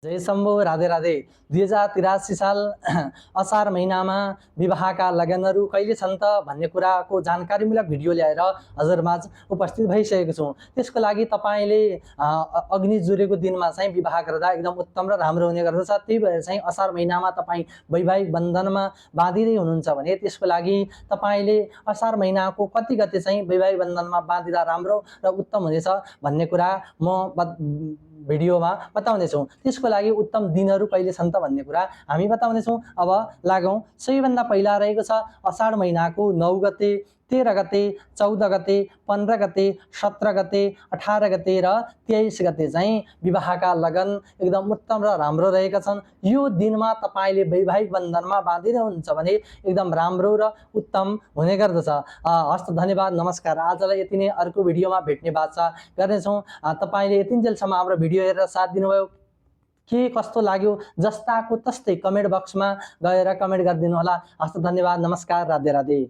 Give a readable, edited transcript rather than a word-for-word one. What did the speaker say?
जय शम्भो राधे राधे। 2083 साल असार महिनामा विवाहका लगनहरू कहिले छन् त भन्ने कुराको जानकारीमूलक भिडियो ल्याएर हजुरमाझ उपस्थित भइसकेको छु। त्यसको लागि तपाईले अग्नि जुरेको दिनमा चाहिँ विवाह गर्दा एकदम उत्तम र राम्रो हुने गर्दछ। त्यही भएर चाहिँ असार महिनामा तपाईँ वैवाहिक बन्धनमा बाँधिदै हुनुहुन्छ भने त्यसको लागि तपाईले असार महिनाको कति गते चाहिँ वैवाहिक बन्धनमा बाँधिदा राम्रो र उत्तम हुनेछ भन्ने कुरा म भिडियोमा बताउनेछौँ। त्यसको लागि उत्तम दिनहरू कहिले छन् त भन्ने कुरा हामी बताउनेछौँ। अब लागौँ। सबैभन्दा पहिला रहेको छ असाढ महिनाको 9 गते, 13 गते, 14 गते, 15 गते, 17 गते, 18 गते र 23 गते चाहिँ विवाहका लगन एकदम उत्तम र राम्रो रहेका छन्। यो दिनमा तपाईले वैवाहिक बन्धनमा बाँधिनुहुन्छ भने एकदम राम्रो र उत्तम हुने गर्दछ। हस्त धन्यवाद, नमस्कार। आजलाई यति नै। अर्को भिडियोमा भेट्ने बाचा गर्नेछौँ। तपाईले यतिन्जेलसम्म हाम्रो भिडियो हेरेर साथ दिनुभयो। के कस्तो लाग्यो जस्ताको तस्तै कमेन्ट बक्समा गएर कमेन्ट गरिदिनु होला। हस्त धन्यवाद, नमस्कार, राधे राधे।